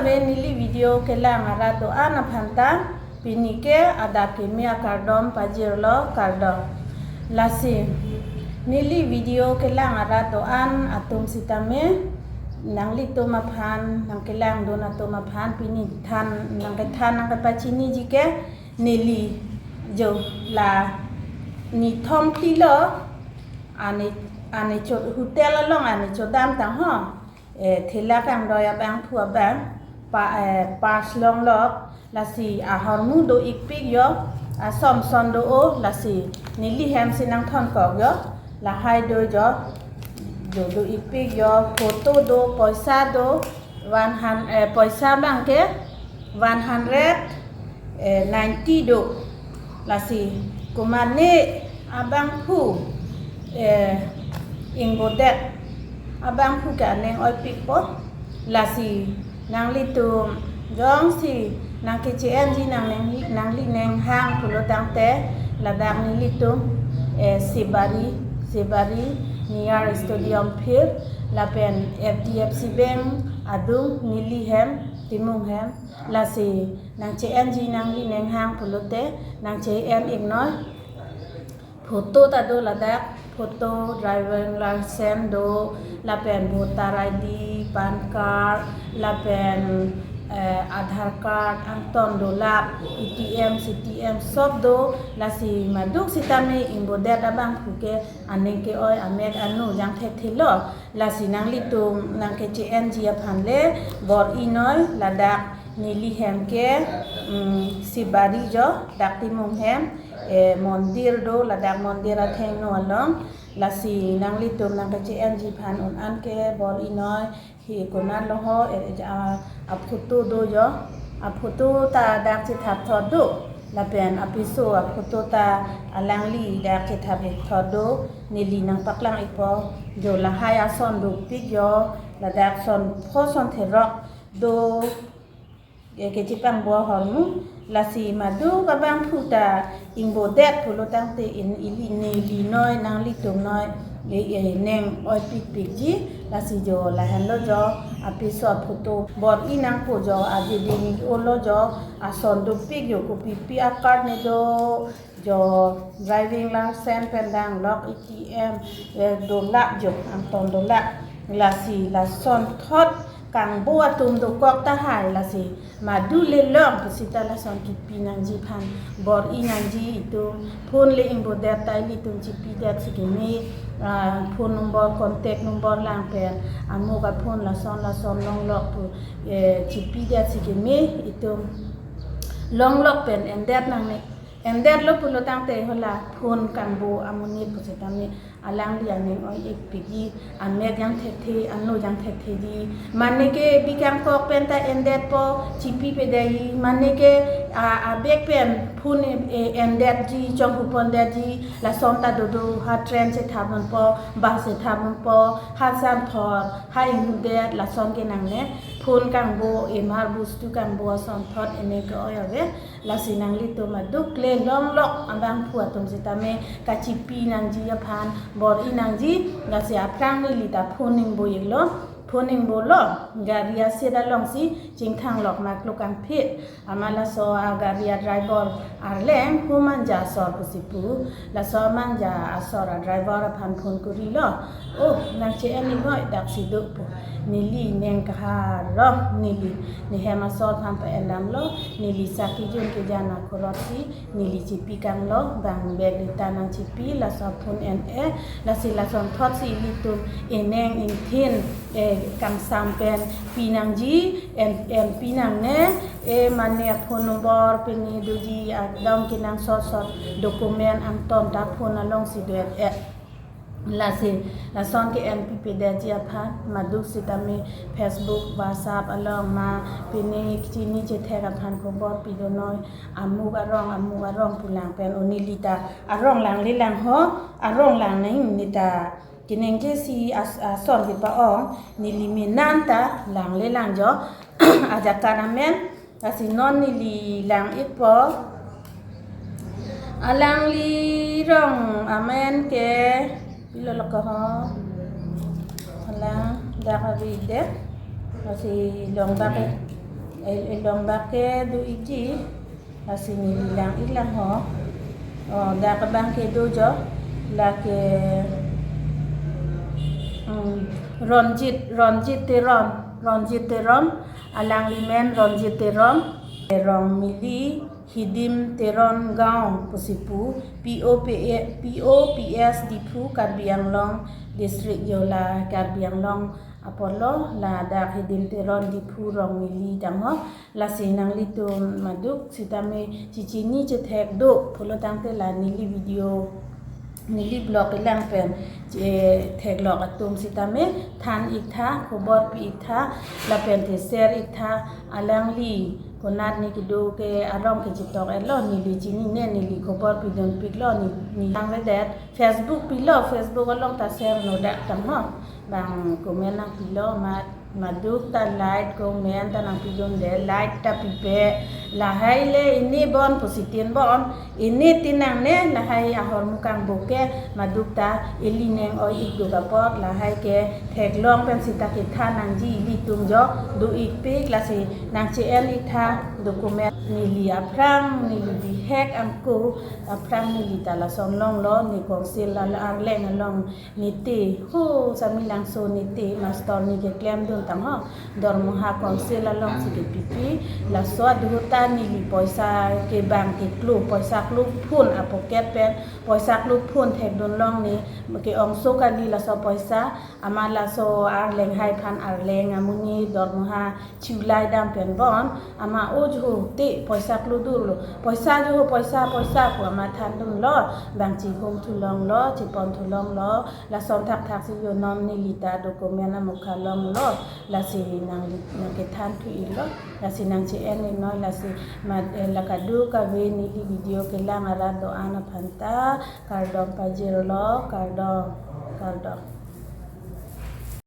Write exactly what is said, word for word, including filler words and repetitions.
Neli video kelang arat do-an aphan ta pini ke adap keme akardom pajirlo, kardom. Lasi neli video kelang arat do-an atum sitame, nanglitum aphan, nangkelangdun atum aphan pini than, nangkethan, nangkepachiniji ke neli jo la nithom phli lo, ani, ani chot hotel along ani chodam tang ho. Eh, thela kangdoi abangphu abang pa, eh, pass longlok, lasi ahormu do-ikpik jo, asom son do-o, lasi neli hem si nangthonkok jo, lahai do jo, jo do-ikpik jo, photo do, poisa do, one hundred, eh, poisa abang ke one hundred, eh, ninety do. Lasi komatne abangphu, eh, ingbodet abangphu ke aning oipikpo. Lasi nanglitum jongsi nangkeche-enji nang nang, nangli nang hang pulo tangte, ladak nelitum, eh, Sibari, Sibari near stadium field lapen H D F C Bank adung neli hem, Timung hem. Lasi nangche-enji nangli nang hang pulote nangche-en-iknoi. Photo ta do ladak, photo, driving license do, lapen voter I D, PAN card, lapen, eh, Aadhaar card, angton dolap, A T M, C T M, sob do. Lasi maduk sitame ingbodet abangphu ke aning ke-oi, amek anu jangthethe lo. Lasi nanglitum nangkeche-enji aphan le bor-inoi, ladak neli hem ke, mm, Sibari jo, dak Timung hem, eh, mondir do, ladak mondir athengno along. Lasi nanglitum nangkeche-enji aphan un-an ke bor-inoi, hi konat lo ho, eh, eh, a, aphoto do jo, aphoto ta dak chethap thot do, lapen apiso aphoto ta alangli dak chethap-ik thot do, neli nangpaklang-ikpo jo, lahai ason dopik jo, ladak son pho son therok do, eh, kechipangbo ahormu. Lasi maduk abangphu ta ingbodet pulo tangte in ili nelinoi nanglitumnoi, eh, eh, nang oipikpikji. Lasi jo lahenlo jo, apiso aphoto bor-i nangpo jo, ajeding olo jo, ason dopik jo, kopipi a-card ne do jo, driving license pen danglok, A T M, eh, dolap jo, angton dolap. Lasi lason thot kangbo atum dokok tahai, lasi madu le long pusita lason kipi nangji aphan bor-i nangji itum. Phone le ingbodet ta ilitum chipidetsi keme, ah, phone number, contact number lang pen, amuk aphone lason lason longlok pu, eh, chipidetsi keme itum. Longlok pen endet nangne. Endetlo pulo tangte hala phone kangbo amonit pusitame alangli aning oi-ikpikji, amek jangthethe, ano jangthetheji. Mane ke bikangkok pen ta endetpo, chipipedeji. Mane ke, a, abag pen phone, e, endetji, chonghupondetji, lason ta dodo, ha train chethap nonpo, bus chethap nonpo, ha Santhor, ha Inghudet, lason ke nangne, phone kangbo, emar bustu kangbo ason thot ene ke-oi ave. Lasi nanglitum aduk le longlok abangphu atum sitame kachipi nangji aphan bor-i nangji. Lasi aphrang neli ta phone ingbo-iklo, phone ingbolo, gari aseat alongsi chingthanglok maklo kangphit. Amat laso agari adriver arleng Humanja asor pusi pu. Laso Humanja asor adriver aphan phone korilo. Oh, nangche-en-iknoi, daksi do pu. Neli neng kaharo, neli nehem asor aphan pa-endamlo, neli sa kejun kejan akorotsi neli chipi kanglo, bang bag rita nangchipi, laso phone en-e. Lasi lason thotsi ilitum eneng inthin, eh, kangsam pen pi nangji, en, enpi nangne, eh, mane aphone number pine doji, adong kenangsot sot document angton ta phone alongsi do-et-et. Lasi lason ke enpipedetji aphan, maduk sitame Facebook, WhatsApp along ma pine chini chethek aphan khobor pidunoi, amuk arong, amuk arong pulang pen, o neli ta arong langle lang ho, arong lang nang neta keningje si as-, ason kepa-ong, neli menang ta langle lang jo, ajakong amen. Lasi non neli lang-ikpo. Alangli rong amen ke pilo lo ko ho. Alang dak avi de. Lasi long dak ke. El-, elong bak ke do-ikji, lasi neli lang-ik lang ho. O, dak abang ke do jo, lake, hmm, Ronjit, Ronjit Teron, Ronjit Teron, alangli men Ronjit Teron, Rongmili, Hidim Teron Gaon pusi pu, P O P A, P O P S Diphu, Karbi Anglong District jo la Karbi Anglong apotlo, ladak Hidim Teron Diphu Rongmili tang ho, lasi nanglitum maduk sitame chechini chethek do pulo tangte la neli video, neli blog kelang pen, eh, theklok atum sitame than-ik tha, khobor pi-ik tha, lapen te share-ik tha, alangli konat ne kedo ke arong ke chitok-etlo, neli chinine, neli khobor pidunpiklo, ne, ne nangredet. Facebook pilo, Facebook along ta share nodak tang ho. Bang comment nangpilo, ma, maduk ta like, comment ta nangpidunde, like ta pipe. Lahai le ini bon pusi tin bon, ini tin nangne, lahai ahormu kangbo ke maduk ta ili neng oi-ik do kapot, lahai ke theklong pen sita kethan nangji ilitum jo, do-ikpik, lasi nangche-en-ik tha, document neli aphrang, neli bihek angko, aphrang neli ta lason longlo, ne council la Arleng along nete, ho, Samelangso nete, master ne keklemdun tang ho, dormoha council alongsi kepipi, laso aduhuta neli poisa kebang keklo, poisa klo phun apocket pen, poisa klo phun thekdun long ne, ke-ongso kali laso poisa, amat laso Arleng hai aphan Arleng amonit dormoha chiulai dam pen bon, amat o jo te poisa klo durlo, poisa jo, poisa, poisa pu amat thandunlo, bang chihum thulonglo, chipon thulonglo, lason thakthak si jo non neli ta document amukha longlo, lasi nang, nangkethan thu-iklo, lasi nangche-en-iknoi, lasi ma, eh, la kadokave neli video kelang arat do-an aphan ta, kardom pajirlo, kardom, kardom.